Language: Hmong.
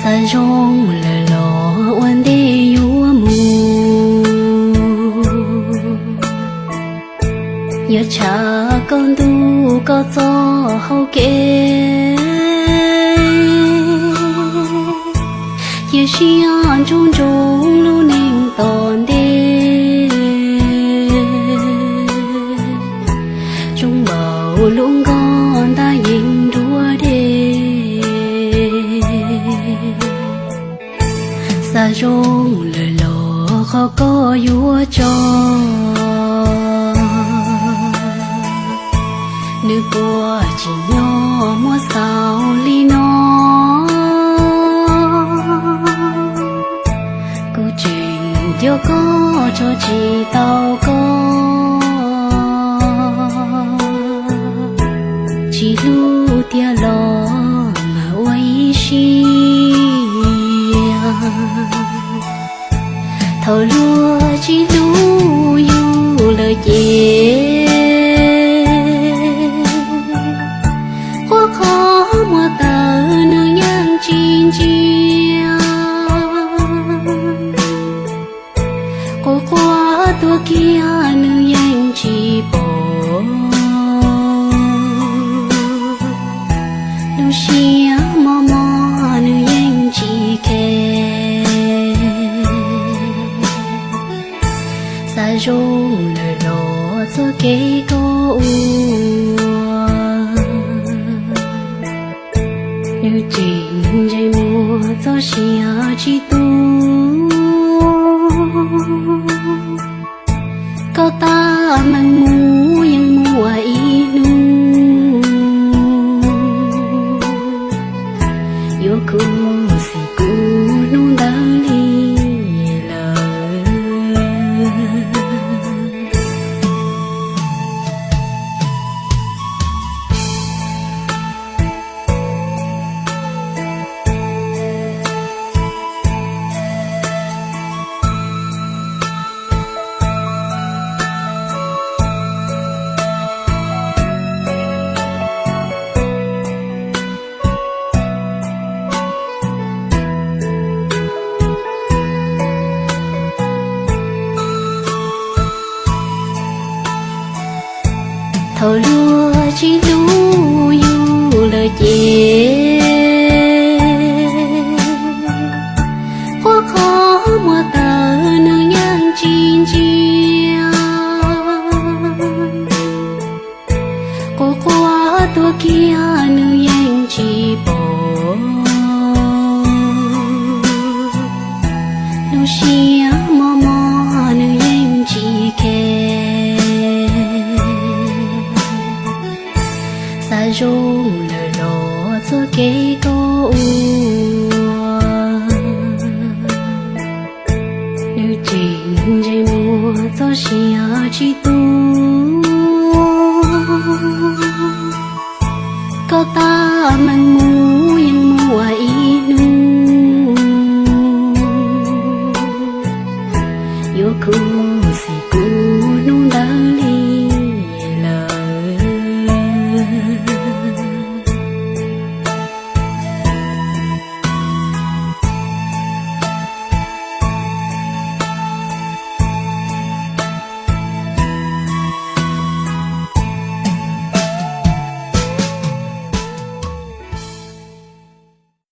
Xav zoo lawm los ua ntej yuav mus, yuav tshav koj ntuj koj txoj hau kev, cia siab ntsoov ntsoov lub neej tom ntej. Zoo npaum lub nkoj ntab yees nruab dej. Xav zoo lawm los qhov koj yuav tso, nws puas tsim nyog muab xaus li no. Kuv tseem nco koj tso tsis tau koj, tsis hlub tiag los mas ua ib siab. Thaum luag tsis hlub yus lawm ces, quaj qhov muag tawv nws yeej tsis ntsia. Quaj quaj tuaj kiag nws yeej tsis pom, lub siab mos mos nws yeej tsis khe. Xav zoo lawm los txoj kev koj ua, nws tseem ntsej muag txoj sia tsis tu. Koj tab meeg mus yeej muaj ib hnub, yuav khuv xim kuv hnub ntawd li lawm. Thaum luag tsis hlub yus lawm ces, quaj qhov muag tawv nws yeej tsis ntsia. Quaj quaj tuaj kiag nws yeej tsis pom, lub siab mos mos nws yeej tsis khe. Xav zoo lawm los txoj kev koj ua, nws tseem ntsej muag txoj sia tsis tu. Koj tab meeg mus yeej muaj ib hnub, yuav khuv xim kuv